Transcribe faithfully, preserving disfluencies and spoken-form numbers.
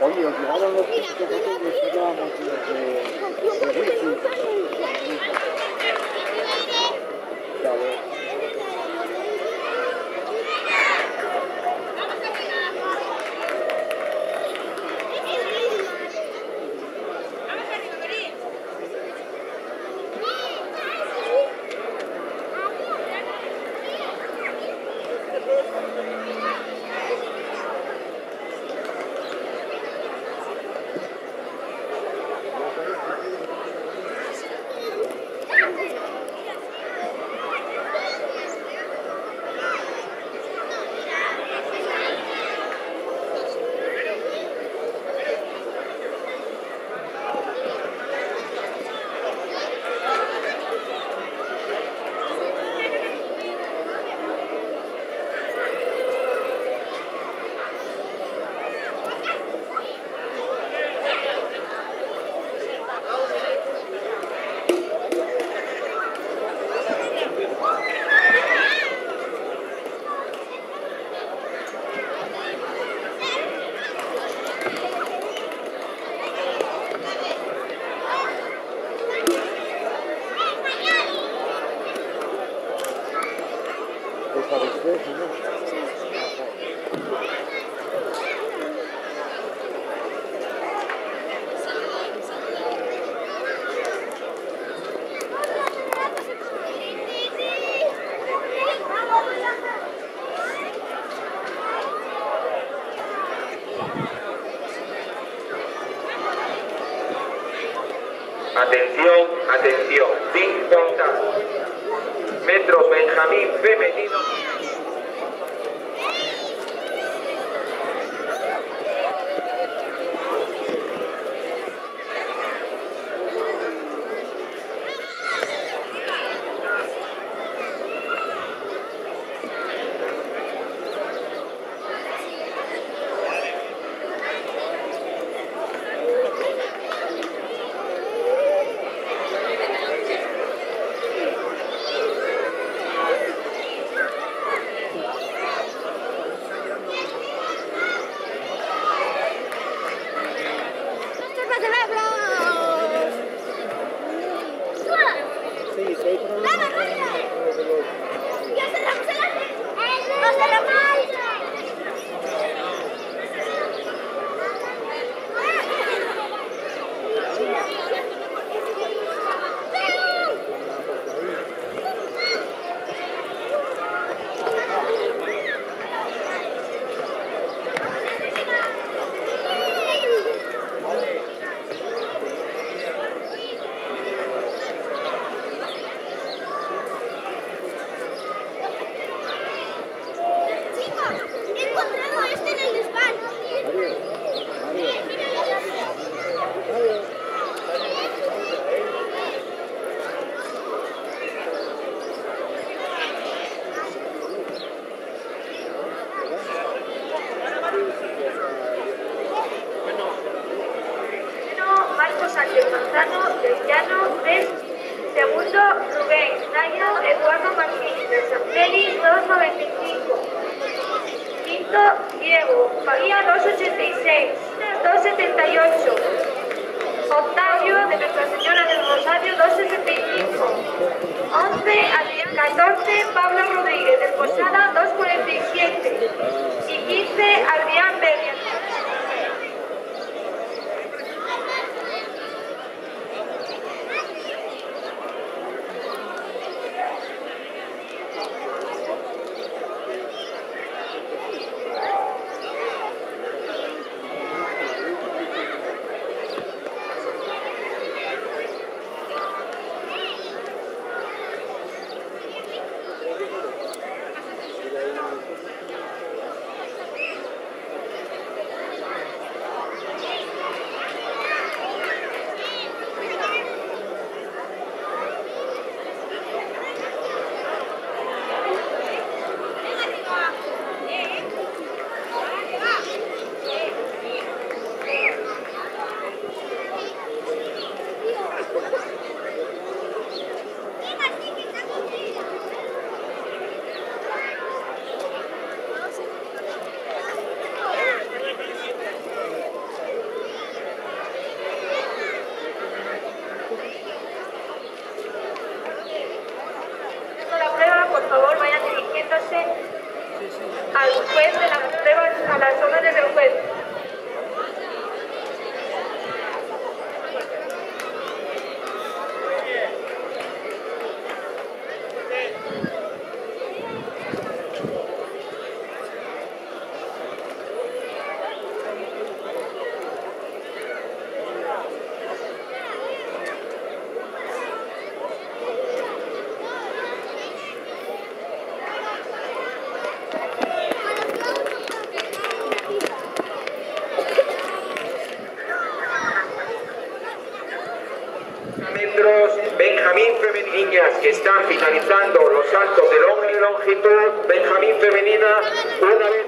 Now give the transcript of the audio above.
Oye, os llegaron los típicos hoteles que hablábamos de, de, de wifi. Ya ves. Atención, atención, cincuenta metros, Benjamín femenino. Chicos, he encontrado este en el desván. Primero, Marcos Sánchez Manzano, del Llano, tres. Segundo, Rubén Nairo Eduardo Martínez, del San Félix, dos noventa y cinco. Quinto, Diego Faría, dos ochenta y seis. Dos setenta y ocho. Octavio, de Nuestra Señora del Rosario, dos sesenta y cinco. Once, Adrián. Catorce, Pablo Rodríguez, del Posada, dos cuarenta y siete. Y quince, Adrián Berrios. Al juez de las pruebas, a las órdenes del juez. Metros, Benjamín Femenina, niñas que están finalizando los saltos del hombre de longitud, Benjamín Femenina, una vez